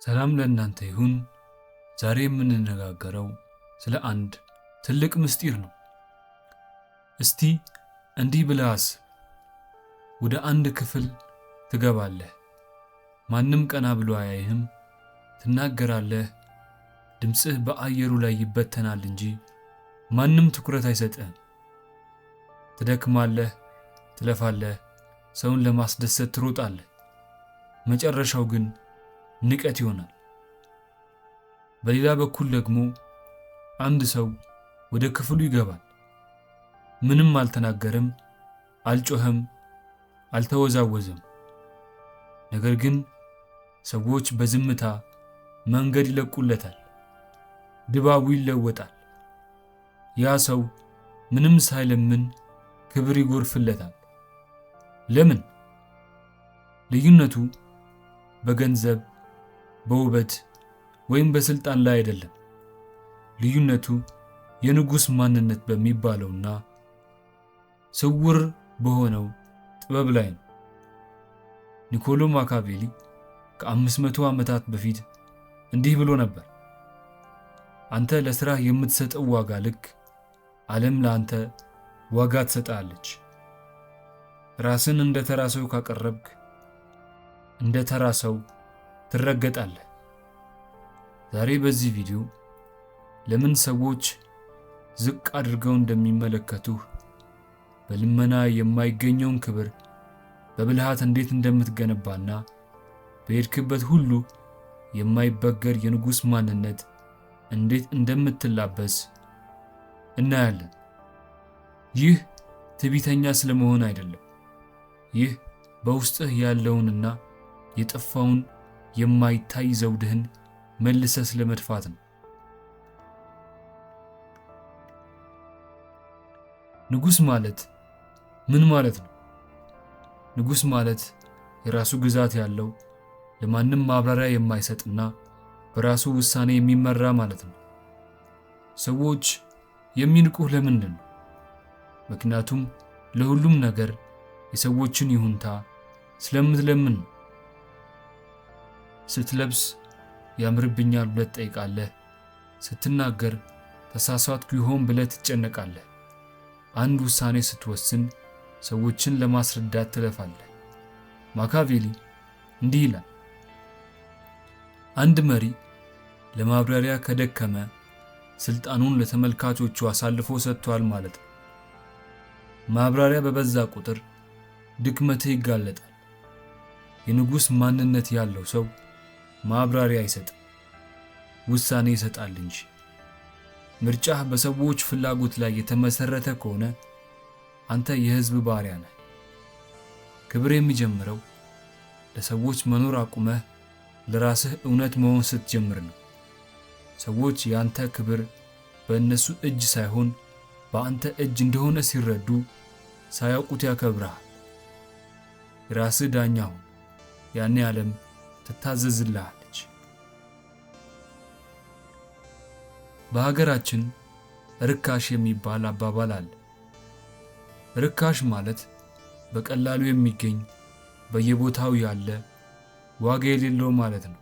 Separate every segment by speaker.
Speaker 1: ሰላም ለእናንተ ይሁን። ዛሬ የምንነጋገረው ስለ አንድ ትልቅ ምስጢር ነው። እስቲ እንዲህ ብለህ አስብ። ወደ አንድ ክፍል ትገባለህ። ማንም ቀና ብሎ አያይህም። ትናገራለህ፣ ድምፅህ በአየሩ ላይ ይበተናል እንጂ ማንም ትኩረት አይሰጥህም። ትደክማለህ፣ ትለፋለህ፣ ሰውን ለማስደሰት ትሮጣለህ። መጨረሻው ግን ንቀት ይሆናል። በሌላ በኩል ደግሞ አንድ ሰው ወደ ክፍሉ ይገባል። ምንም አልተናገረም፣ አልጮኸም፣ አልተወዛወዘም። ነገር ግን ሰዎች በዝምታ መንገድ ይለቁለታል። ድባቡ ይለወጣል። ያ ሰው ምንም ሳይለምን ክብር ይጎርፍለታል። ለምን? ልዩነቱ በገንዘብ፣ በውበት ወይም በስልጣን ላይ አይደለም። ልዩነቱ የንጉሥ ማንነት በሚባለውና ስውር በሆነው ጥበብ ላይ ነው። ኒኮሎ ማካቬሊ ከ500 ዓመታት በፊት እንዲህ ብሎ ነበር። አንተ ለሥራህ የምትሰጠው ዋጋ ልክ ዓለም ለአንተ ዋጋ ትሰጣለች። ራስን እንደ ተራ ሰው ካቀረብክ እንደ ተራ ሰው ትረገጣለህ። ዛሬ በዚህ ቪዲዮ ለምን ሰዎች ዝቅ አድርገው እንደሚመለከቱህ፣ በልመና የማይገኘውን ክብር በብልሃት እንዴት እንደምትገነባና በሄድክበት ሁሉ የማይበገር የንጉሥ ማንነት እንዴት እንደምትላበስ እናያለን። ይህ ትዕቢተኛ ስለመሆን አይደለም። ይህ በውስጥህ ያለውንና የጠፋውን የማይታይ ዘውድህን መልሰህ ስለመድፋት ነው። ንጉሥ ማለት ምን ማለት ነው? ንጉሥ ማለት የራሱ ግዛት ያለው፣ ለማንም ማብራሪያ የማይሰጥና በራሱ ውሳኔ የሚመራ ማለት ነው። ሰዎች የሚንቁህ ለምንድን ነው? ምክንያቱም ለሁሉም ነገር የሰዎችን ይሁንታ ስለምትለምን ነው። ስትለብስ ያምርብኛል ብለህ ትጠይቃለህ። ስትናገር ተሳሳትኩ ይሆን ብለህ ትጨነቃለህ። አንድ ውሳኔ ስትወስን ሰዎችን ለማስረዳት ትለፋለህ። ማካቬሊ እንዲህ ይላል፣ አንድ መሪ ለማብራሪያ ከደከመ ስልጣኑን ለተመልካቾቹ አሳልፎ ሰጥቷል ማለት ነው። ማብራሪያ በበዛ ቁጥር ድክመትህ ይጋለጣል። የንጉሥ ማንነት ያለው ሰው ማብራሪያ አይሰጥም፣ ውሳኔ ይሰጣል እንጂ። ምርጫህ በሰዎች ፍላጎት ላይ የተመሰረተ ከሆነ አንተ የሕዝብ ባሪያ ነህ። ክብር የሚጀምረው ለሰዎች መኖር አቁመህ ለራስህ እውነት መሆን ስትጀምር ነው። ሰዎች ያንተ ክብር በእነሱ እጅ ሳይሆን በአንተ እጅ እንደሆነ ሲረዱ ሳያውቁት ያከብርሃል። የራስህ ዳኛ ሁን፣ ያኔ ዓለም ትታዘዝልሃለች። በሀገራችን ርካሽ የሚባል አባባል አለ። ርካሽ ማለት በቀላሉ የሚገኝ፣ በየቦታው ያለ፣ ዋጋ የሌለው ማለት ነው።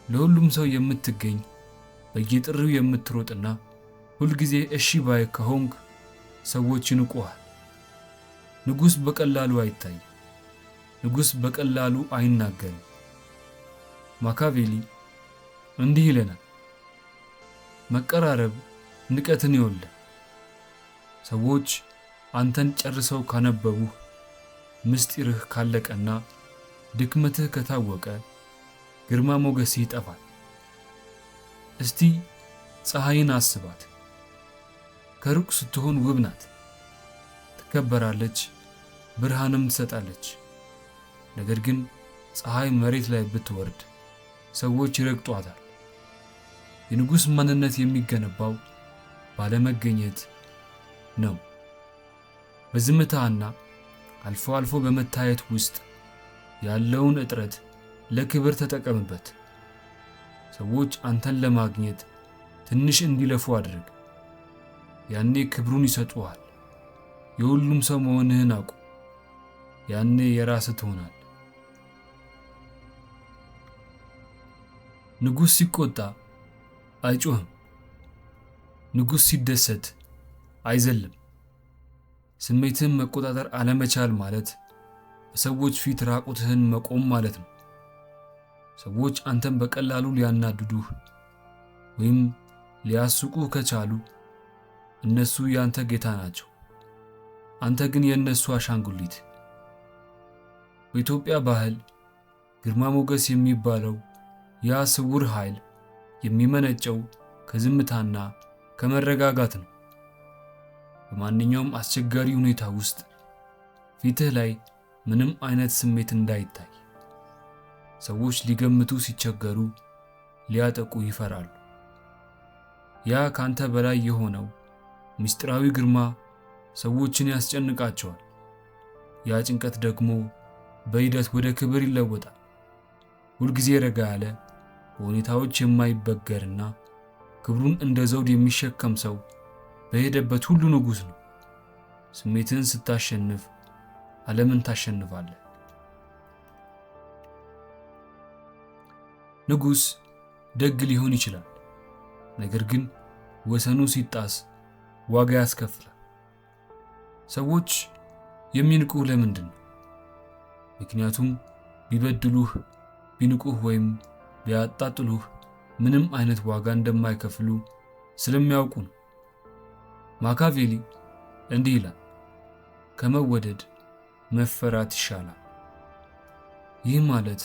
Speaker 1: ለሁሉም ሰው የምትገኝ፣ በየጥሪው የምትሮጥና ሁልጊዜ እሺ ባይ ከሆንክ ሰዎች ይንቁሃል። ንጉሥ በቀላሉ አይታይም። ንጉሥ በቀላሉ አይናገርም። ማካቬሊ እንዲህ ይለናል፣ መቀራረብ ንቀትን ይወልዳል። ሰዎች አንተን ጨርሰው ካነበቡህ፣ ምስጢርህ ካለቀና ድክመትህ ከታወቀ ግርማ ሞገስህ ይጠፋል። እስቲ ፀሐይን አስባት። ከሩቅ ስትሆን ውብ ናት፣ ትከበራለች፣ ብርሃንም ትሰጣለች። ነገር ግን ፀሐይ መሬት ላይ ብትወርድ ሰዎች ይረግጧታል። የንጉሥ ማንነት የሚገነባው ባለመገኘት ነው። በዝምታና አልፎ አልፎ በመታየት ውስጥ ያለውን እጥረት ለክብር ተጠቀምበት። ሰዎች አንተን ለማግኘት ትንሽ እንዲለፉ አድርግ። ያኔ ክብሩን ይሰጡሃል። የሁሉም ሰው መሆንህን አውቁ። ያኔ የራስህ ትሆናለህ። ንጉሥ ሲቆጣ አይጮህም። ንጉሥ ሲደሰት አይዘልም። ስሜትህን መቆጣጠር አለመቻል ማለት በሰዎች ፊት ራቁትህን መቆም ማለት ነው። ሰዎች አንተን በቀላሉ ሊያናድዱህ ወይም ሊያስቁህ ከቻሉ እነሱ ያንተ ጌታ ናቸው፣ አንተ ግን የእነሱ አሻንጉሊት። በኢትዮጵያ ባህል ግርማ ሞገስ የሚባለው ያ ስውር ኃይል የሚመነጨው ከዝምታና ከመረጋጋት ነው። በማንኛውም አስቸጋሪ ሁኔታ ውስጥ ፊትህ ላይ ምንም አይነት ስሜት እንዳይታይ፣ ሰዎች ሊገምቱ ሲቸገሩ ሊያጠቁ ይፈራሉ። ያ ካንተ በላይ የሆነው ምስጢራዊ ግርማ ሰዎችን ያስጨንቃቸዋል። ያ ጭንቀት ደግሞ በሂደት ወደ ክብር ይለወጣል። ሁልጊዜ ረጋ ያለ፣ በሁኔታዎች የማይበገርና ክብሩን እንደ ዘውድ የሚሸከም ሰው በሄደበት ሁሉ ንጉሥ ነው። ስሜትህን ስታሸንፍ ዓለምን ታሸንፋለህ። ንጉሥ ደግ ሊሆን ይችላል፣ ነገር ግን ወሰኑ ሲጣስ ዋጋ ያስከፍላል። ሰዎች የሚንቁህ ለምንድን ነው? ምክንያቱም ቢበድሉህ፣ ቢንቁህ ወይም ቢያጣጥሉህ ምንም አይነት ዋጋ እንደማይከፍሉ ስለሚያውቁ ነው። ማካቬሊ እንዲህ ይላል፣ ከመወደድ መፈራት ይሻላል። ይህ ማለት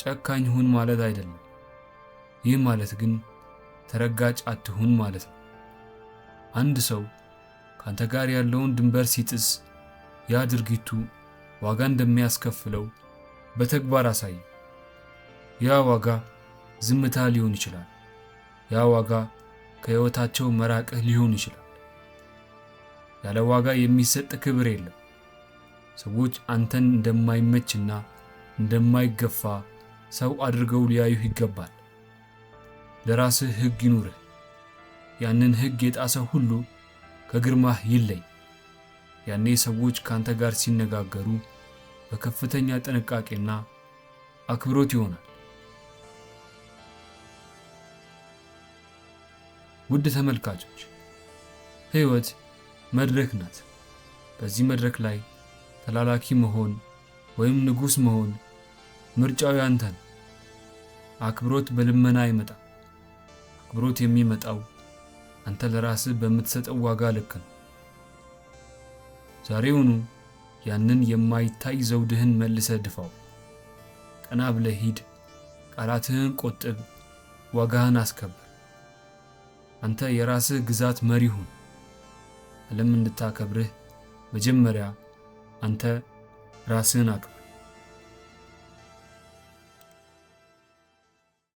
Speaker 1: ጨካኝ ሁን ማለት አይደለም። ይህ ማለት ግን ተረጋጭ አትሁን ማለት ነው። አንድ ሰው ካንተ ጋር ያለውን ድንበር ሲጥስ ያ ድርጊቱ ዋጋ እንደሚያስከፍለው በተግባር አሳይ። ያ ዋጋ ዝምታ ሊሆን ይችላል። ያ ዋጋ ከሕይወታቸው መራቅህ ሊሆን ይችላል። ያለ ዋጋ የሚሰጥ ክብር የለም። ሰዎች አንተን እንደማይመችና እንደማይገፋ ሰው አድርገው ሊያዩህ ይገባል። ለራስህ ሕግ ይኑርህ። ያንን ሕግ የጣሰ ሁሉ ከግርማህ ይለይ። ያኔ ሰዎች ካንተ ጋር ሲነጋገሩ በከፍተኛ ጥንቃቄና አክብሮት ይሆናል። ውድ ተመልካቾች፣ ሕይወት መድረክ ናት። በዚህ መድረክ ላይ ተላላኪ መሆን ወይም ንጉሥ መሆን ምርጫው ያንተ ነው። አክብሮት በልመና አይመጣም። አክብሮት የሚመጣው አንተ ለራስህ በምትሰጠው ዋጋ ልክ ነው። ዛሬውኑ ያንን የማይታይ ዘውድህን መልሰህ ድፋው። ቀና ብለህ ሂድ። ቃላትህን ቆጥብ። ዋጋህን አስከብር። አንተ የራስህ ግዛት መሪ ሁን። ዓለም እንድታከብርህ መጀመሪያ አንተ ራስህን አክብር።